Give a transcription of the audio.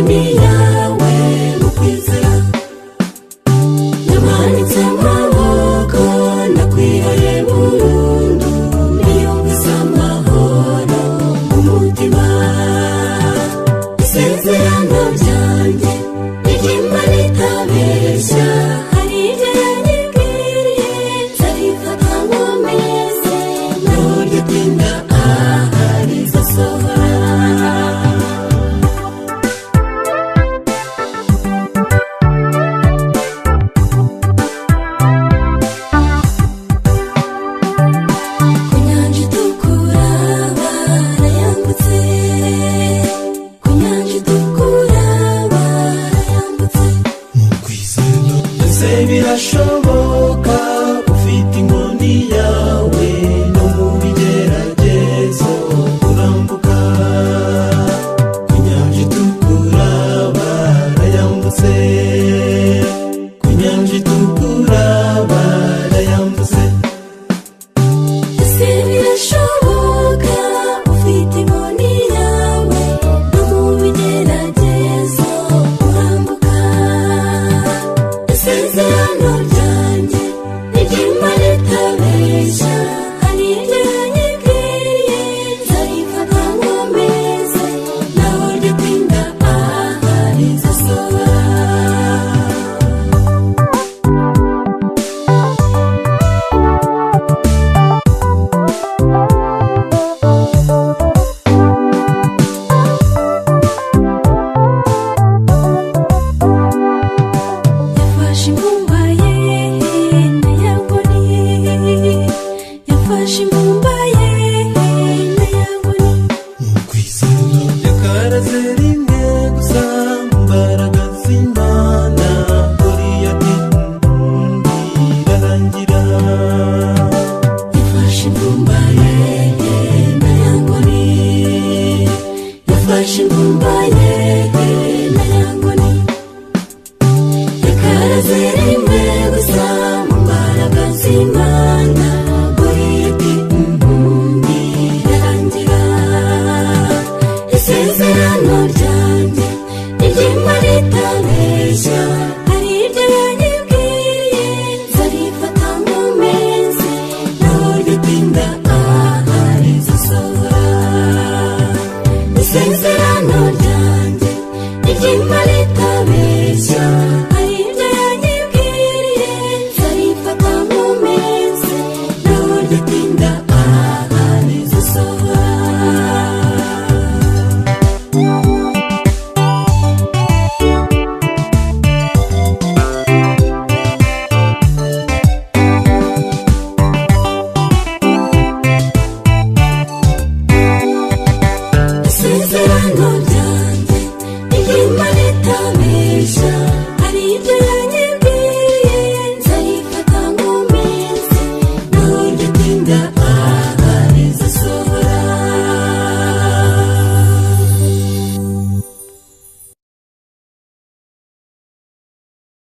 inkoni yawe mu kwizera. Namanitse amaboko ndakwihaye burundu, niyumvise amahoro mu mutima. Isezerano ryanjye n'iry'Imana itabeshya, hari ibyo yanyibwiriye nzabifata nkomeze, n'uburyo itinda ahari izasohora. Ku nyanja itukura barayambutse, ku nyanja itukura barayambutse. Mu kwizera Ese birashoboka ufite inkoni yawe no mu bigeragezo urambuka. Ku nyanja itukura barayambutse, ku nyanja itukura barayambutse. Ese birashoboka ufite inkoni yawe no mu bigeragezo urambuka. Isezerano ryanjye n'iry'Imana itabeshya, hari ibyo yanyibwiriye nzabifata nkomeze, naho iryo tinda ahari izasohora. Yafashe imbumba ye na ya nkoni, yafashe imbumba ye na ya nkoni. Mu kwizera Yakaraze rimwe gusa mu mbaraga z'Imana, Goliyati birarangira. Yafashe imbumba